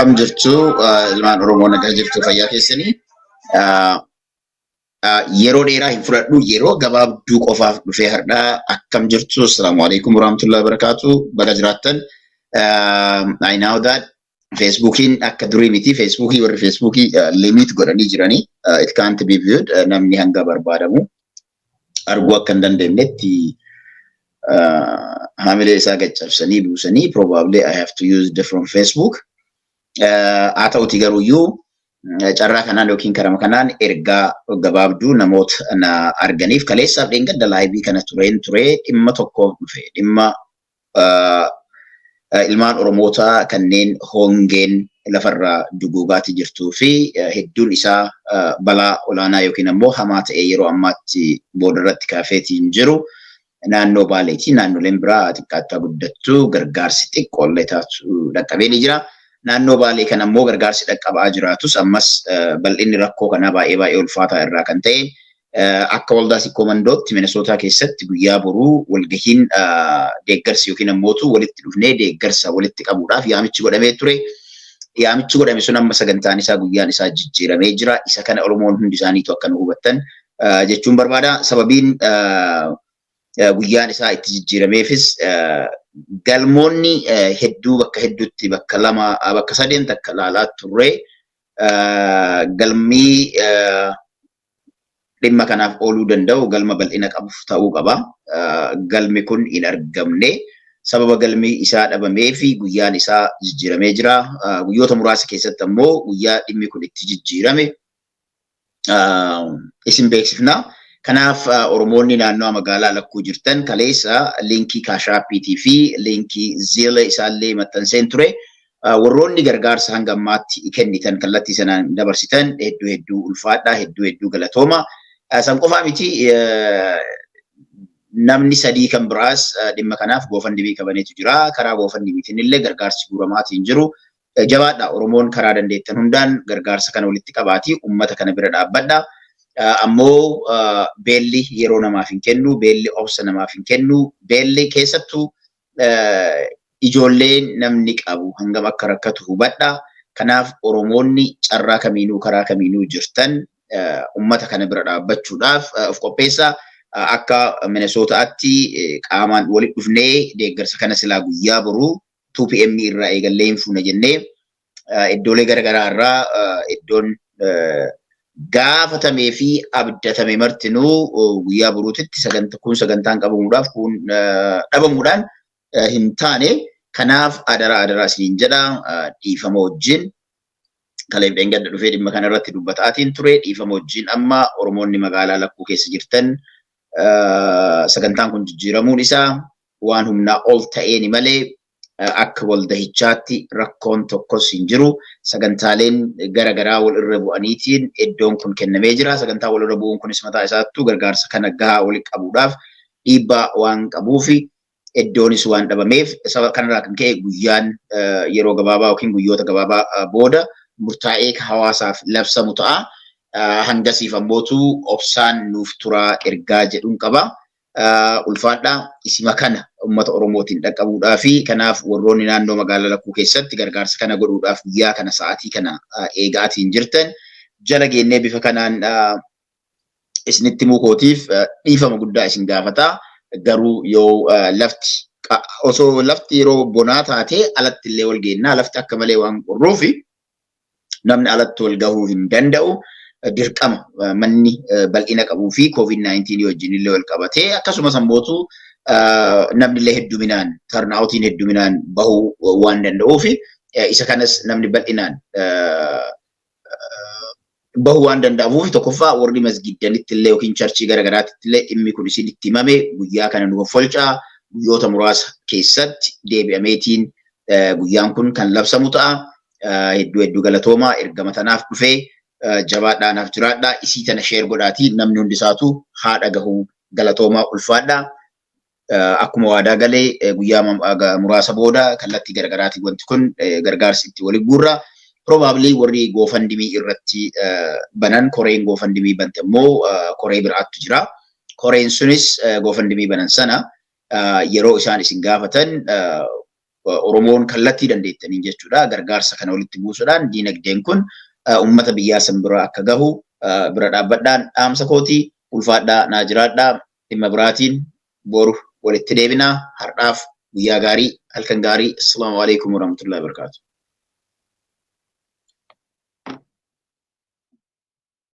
Akkam jirtu, ilmaan Oromoo? Nagaa jirtu, fayyaa keessanii? Yeroo dheeraa hin fudhadhu, yeroo gabaabduu qofaaf dhufee har'aa. Akkam jirtu? Assalaamu alaikum warahmatullahi wabarakatuh. Baga jiraattan. I know that Facebookiin akka durii miti. Facebookii, warri Facebookii limit godhanii jiranii. It can't be viewed. Namni hanga barbaadamu arguu akka hin dandeenyetti haamilee isaa gaccabsanii buusanii, probably I have to use different Facebook. Haa ta'uti garuuyyuu carraa kanaan yookiin karama kanaan ergaa gabaabduu namoota na arganiif, kaleessaaf dheengadda live kana tureen ture, dhimma tokkoof dhufe, dhimma ilmaan Oromootaa kanneen hongeen lafarraa duguugaati jirtuu fi hedduun isaa balaa olaanaa yookiin ammoo hamaa ta'e yeroo ammaatti boodarratti kaafeetiin jiru. Naannoo Baaleetii, naannoleen biraa xiqqaattaa guddattuu gargaarsi xiqqoollee taatu dhaqqabee ni jira. Naannoo Baalee kana ammoo gargaarsi dhaqqabaa jiraatus, ammas bal'inni rakkoo kanaa baay'ee baay'ee ulfaataa irraa kan ta'e, akka waldaa Sikkoo Mandootti Minesootaa keessatti guyyaa boruu walgahiin deeggarsi yookiin ammootu walitti dhufnee deeggarsa walitti qabuudhaaf yaamichi godhamee ture. Yaamichi godhame sun amma sagantaan isaa, guyyaan isaa jijjiiramee jira. Isa kana Oromoon hundi isaaniitu akka nu hubattan jechuun barbaada. Sababiin guyyaan isaa itti jijjiirameefis, galmoonni hedduu bakka hedduutti, bakka lama, bakka sadeen takka ilaalaa turre, galmii dhimma kanaaf ooluu danda'u galma bal'ina qabu ta'uu qaba. Galmi kun hin argamne. Sababa galmi isaa dhabamee fi guyyaan isaa jijjiiramee jira. Guyyoota muraasa keessatti ammoo guyyaa dhimmi kun itti jijjiirame isin beeksifna. Kanaaf Oromoonni naannoo magaalaa lakkuu jirtan, kaleessa linkii Cash Appiitii fi linkii Zelle isaallee maxxanseen ture. Warroonni gargaarsa hanga ammaatti kennitan, kallattii sanaan dabarsitan, hedduu hedduu ulfaadhaa, hedduu hedduu galatooma. San qofaa miti, namni sadii kan biraas dhimma kanaaf GoFundMe qabaneetu jira. Karaa GoFundMetiin illee gargaarsi guuramaatiin jiru. Jabaadha, Oromoon karaa dandeettan hundaan gargaarsa kana walitti qabaati uummata kana bira dhaabbadha. Ammoo beelli yeroo namaaf hin kennu, beelli obsa namaaf hin kennu, beelli keessattuu ijoolleen namni qabu hangam akka rakkatu hubadha. Kanaaf Oromoonni carraa kamiinuu, karaa kamiinuu jirtan, uummata kana bira dhaabbachuudhaaf of qopheessaa. Akka Minesootaatti qaamaan walitti dhufnee deeggarsa kana silaa guyyaa boruu 2 p.m. irraa eegallee hin fuuna jennee, iddoolee garaagaraa irraa iddoon gaafatamee fi abdatame martinuu guyyaa boruutitti sagantaa kun sagantaan qabamuudhaaf kun dhabamuudhaan hin taane. Kanaaf adaraa adaraa isiniin jedha, dhiifama wajjin kaleef dheengadda dhufee dhimma kana irratti dubbataatiin ture. Dhiifama wajjin, amma Oromoonni magaalaa lakkuu keessa jirtan, sagantaan kun jijjiiramuun isaa waan humnaa ol ta'eeni malee akka waldahichaatti rakkoon tokkos hin jiru. Sagantaaleen gara garaa wal irra bu'aniitiin iddoon kun kennamee jira. Sagantaa wal irra bu'uun kunis mataa isaattuu gargaarsa kana gahaa walitti qabuudhaaf dhiibbaa waan qabuufi, iddoonis waan dhabameef, sababa kanarraa kan ka'e guyyaan yeroo gabaabaa yookiin guyyoota gabaabaa booda murtaa'ee hawaasaaf labsamu ta'a. Hangasiif ammootu obsaan nuuf turaa ergaa jedhuun qaba. Ulfaadhaa, isima kana uummata Oromootiin dhaqqabuudhaa fi kanaaf warroonni naannoo magaalaa lakkuu keessatti gargaarsa kana godhuudhaaf guyyaa kana sa'aatii kana eegaatiin jirtan, jala geennee bifa kanaan isinitti mukootiif dhiifama guddaa isin gaafata. Garuu yoo lafti, osoo lafti yeroo bonaa taate, alatti illee wal geennaa, lafti akka malee waan qorruufi namni alatti wal gahuu hin danda'u. Dirqama manni bal'ina qabuu fi COVID-19 wajjin illee wal qabatee, akkasumas ammootu namni illee hedduminaan, turnoutiin hedduminaan bahuu waan danda'uuf, isa kanas namni bal'inaan bahuu waan danda'amuuf, tokkoffaa warri masgiddanitti illee yookiin churchii garaagaraatti illee dhimmi kun isinitti himame, guyyaa kana nu folcaa, guyyoota muraasa keessatti deebi'ameetiin guyyaan kun kan labsamu ta'a. Hedduu hedduu galatoomaa, ergama tanaaf dhufee. Jabaadhaa, naaf jiraadhaa. Isii tana share godhaatii namni hundi isaatu haadha gahuu. Galatoomaa, ulfaadhaa. Akkuma waadaa galee, guyyaa muraasa booda kallattii garaagaraatiin wanti kun gargaarsi itti waliin guurra. Probably warri GoFundMe irratti banan, koreen GoFundMe bante immoo koree biraattu jira. Koreen sunis GoFundMe banan sana yeroo isaan isin gaafatan Oromoon kallattii dandeettaniin jechuudha. Gargaarsa kana walitti buusuudhaan diinagdeen kun uummata biyyaa san bira akka gahu bira dhaabbadhaan dhaamsa kootii. Ulfaadhaa, naa jiraadhaa. Dhimma biraatiin boru walitti deebinaa. Har'aaf guyyaa gaarii, halkan gaarii. Assalaamu alaikum warahmatullahi wabarakatuh.